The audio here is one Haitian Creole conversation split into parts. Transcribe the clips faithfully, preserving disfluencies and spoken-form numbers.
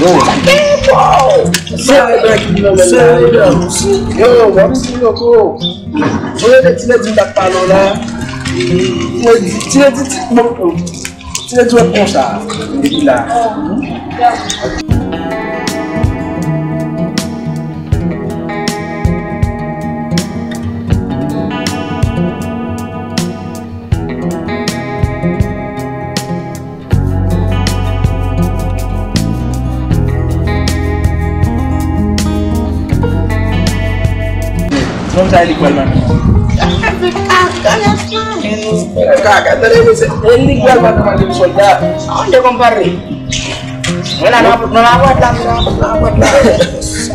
Yo, sere, sere, yo, w ap si loko. Mwen rele ti ledi m t ap pale w la. Ti ledi, ti ledi, ti, bon, ti ledi w ap konsa. Depi la. Nonm sa e li k pral mami. Kaka, kaka, y ap mami nou. Kaka, tande mesye. E li k pral mami, mami sòlda. An de konpare. Mwen la nan, nan lapòt la, mwen la nan lapòt la.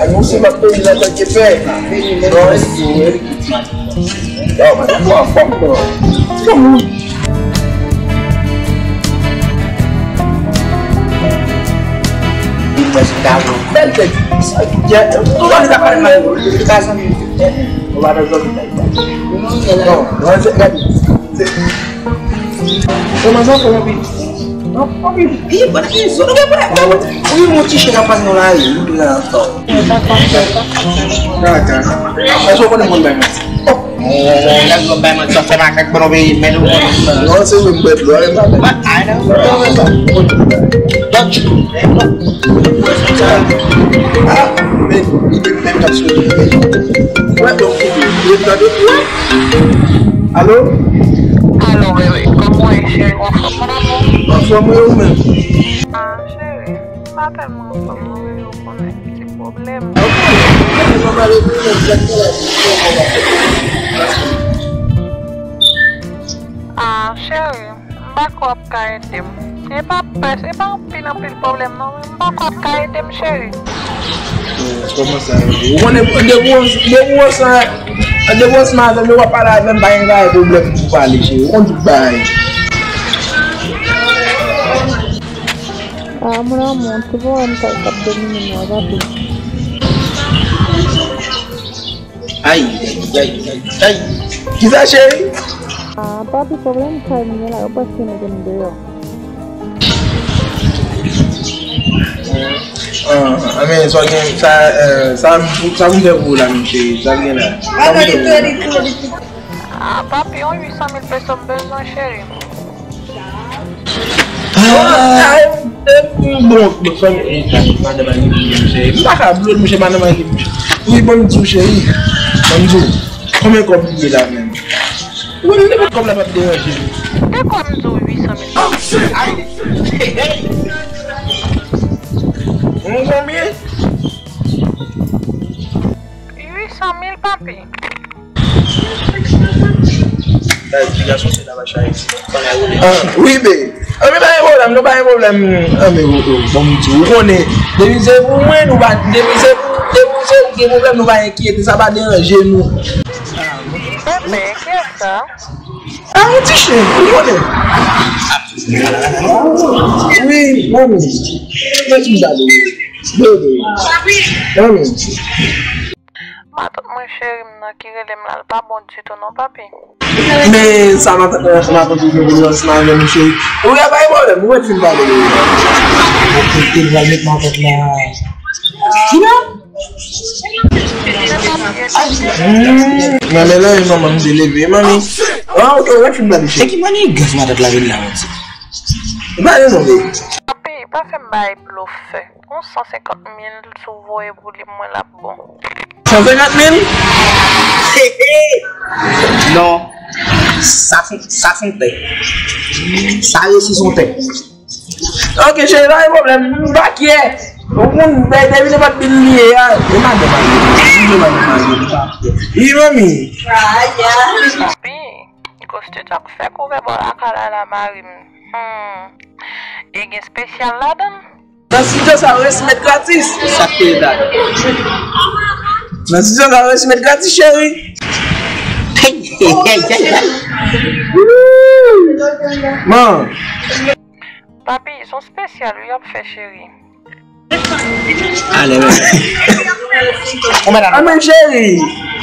Anonse m ap peyi la tanke pè. Non, e li ki di. Yo, mwen fò, fò, bro. Fò moun. Bèl tèt. Sa, yè, tout moun ta pale mal. Ou pa nan zòn. Non, non, se, gade. Kòman sa fè, papi? Non, papi. Ih, bon, ih, zòn, ou gen pwoblèm. Ou gen yon ti chen k ap pase nan lari, ou gen ansanm. Kaka. Èske w konnen moun bay manti? Oh, nèg yo bay manti, sa fè makak bon nan peyi, men nou konnen. Non, se vre, m bèt lwa, e pa bèt. But I know. Don't you? Ah, men, li te menm k ap swete. Wè, donk, li te tande. Alo? Alo, bebe, kòman w ye, cheri? W anfòm, mon amour? Anfòm, wi, ou menm? Ah, cheri, m pa tèlman anfòm, non, bebe, ou konnen, ti pwoblèm. Ok, ok, mwen pale pou ou menm, ah, cheri, m pa kwè w ap ka ede m. E pa pès, e pa anpil, anpil pwoblèm, non, men m pa kwè w ap ka ede m, cheri. Kòman sa, bebe? Ou konnen, depi w, depi w san, depi w san madanm, w ap pale avè m, pa gen bagay pwoblèm pou pale, cheri. Ou konn tout bagay. Ah, mon amour, ti pwoblèm sa k ap domine m nan, papi. Ay, ay, ay, ay, ay. Kisa, cheri? Ah, papi, pwoblèm kay m gen la, yo prèske mete m deyò. Ah, ah, men, sa gen, sa, eh, sa, sa pou m fè pou ou la, menm cheri? Sa l gen la? Sa pou m fè pou ou la? Ah, papi, yon uit san mil peso m bezwen, cheri. Ah, bon, bon, fè m, eh, madanm a li, cheri. M pa ka blo, monchè, madanm a li, monchè. Wi, ban m di w, cheri. Ban m di w. Konbyen kòb li ye la menm? Ou konn nenpòt kòb la p ap deranje m. Te kwè m di w uit san mil. Oh, shit! Ay! Hey, hey! Ou konbyen? Uit san mil, papi. Ay, ti gason, se la vache Ayiti. Fò n al woule. Ah, wi, be. Ah, men pa gen pwoblèm, non, pa gen pwoblèm. Ah, men, oh, oh, bon, m di, ou konnen, depi se pou mwen, nou pa, depi se pou, depi se ou gen pwoblèm, nou pa enkyete, sa pa deranje nou. Bebe, kiyès sa? Ah, yon ti chen, ou konnen. Wi, manmi. Mwen di m gade. Bebe. Manmi. Matant mwen cheri m nan ki rele m la, l pa bon ditou non, papi. Men sa matant mwen, matant ou gen pou ranseman avè m, cheri. Ou gen pa gen pwoblèm, ou mèt fin pale de li. Ou te pral met matant la. Kina? Hmm, men men la, manman m te leve, manmi. Ah, ok, ou mèt fin pale, cheri. E ki mannigas matant la vin la, manti? Ou pa gen non, baby. Papi, pa fè m bay blofè. Yon san senkant mil si w voye pou li, mwen l ap bon. San senkant mil? Non. Sa se, sa se yon tè. Sa resi se yon tè. Ok, cheri, pa gen pwoblèm. M pa kyè. Ou konn, de-, depi nenpòt bil li ye a, e madanm a li. Wi, madanm a li, m pa kyè. Wi, manmi. Papi, Ghost ap fè kouvè bò lakay la, la, mari m. Hmm. E gen espesyal ladan l? Nan studio sa, w resi met gratis. Sa k te dat? Nan studio sa, w resi met gratis, cheri. Hey, hey, hey, hey, hey. Man. Papi, se yon espesyal wi y ap fè, cheri. Ale, men. Konbyen ladan? Ah, men, cheri.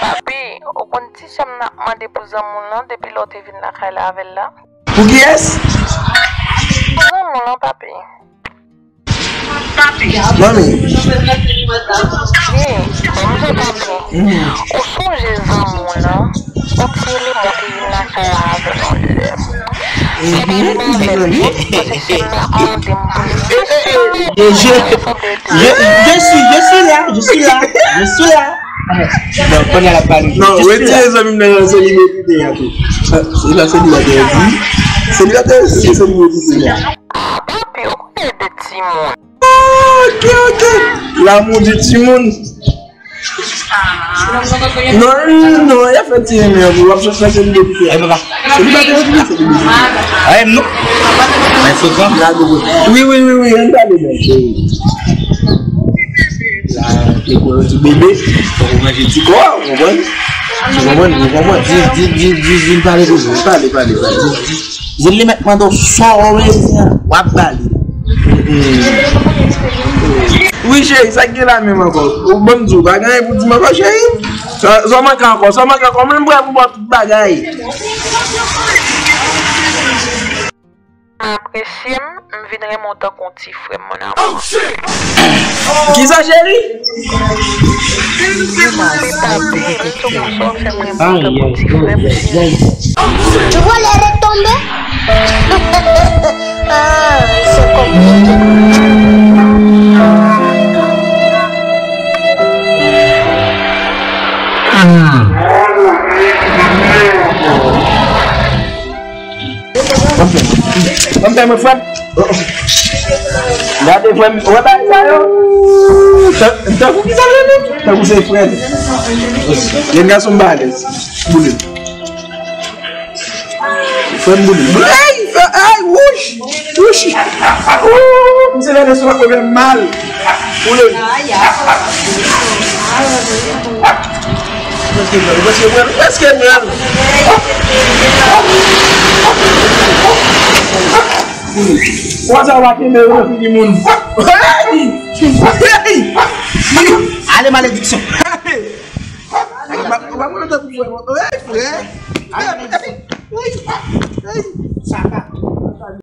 Papi, ou konn ti sè m nan ap mande pou zanmi w lan depi lè w te vin lakay la avè l la? Pou kiyès? Pou zanmi w lan, papi. Manmi. Wi, manmi, papi. Mhm. Ou sonje zanmi w lan? Yon ti eleman te vin lakay la avè l yon lè. Mhm. Epi li mande m, paske se m nan mande m pou li. Je, je, je, je suis, je suis là, je suis là, je suis là. Bon, kounye a l ap pale. Non, retire zanmi m nan, se li m ekite a tou. Se la, se li la te di. Se li la te di, se li m ekite a. Ah, papi, ou konnen de timoun. Ok, ok. L'amour du timoun. Non, non, non, y ap fè ti renmen an pou w ap chèche selibatè. Ay, papa. Selibatè, selibatè. Ay, non. Ay, frekan. Wi, wi, wi, wi, ann pale, men. La, te kwè yon ti bebe, fòk ou manje ti kò, ou konprann? Ou konprann? Ou konprann? Di, di, di, di, di, pale pou mwen. Pale, pale, pale. Di, di. Zil li mèt mande w sa w bezwen an, w ap ba li. Wi, cheri, sa k gen la menm ankò? Ou ban m di w, pa gen anyen pou di m ankò, cheri? Sa, sa w manke ankò? Sa w manke ankò? Mwen, m prè pou ba w tout bagay. Apresye m, m vin renmen w tankou yon ti frè m, mon amour. Kisa, cheri? Ou vole retonbe. Ah, se konplike. Ban m fè mwen, frè m. Gade, frè m, wè bagay sa yo. Tan, tankou ki sa l rele? Tankou se frè m. Jen gason m balèz. Boule. Frè m boule. Ay, ay, wouch, wouch. Ooh, misye rele sou mwen mal. Boule. Prèske pran, prèske pran, prèske pran. Wè sa w pa kenbe yo nan figi moun. Hey! Hey! Ale malediksyon. Ou pa, ou pa konn tan pou fè, hey, frè. Hey! Hey! Satan.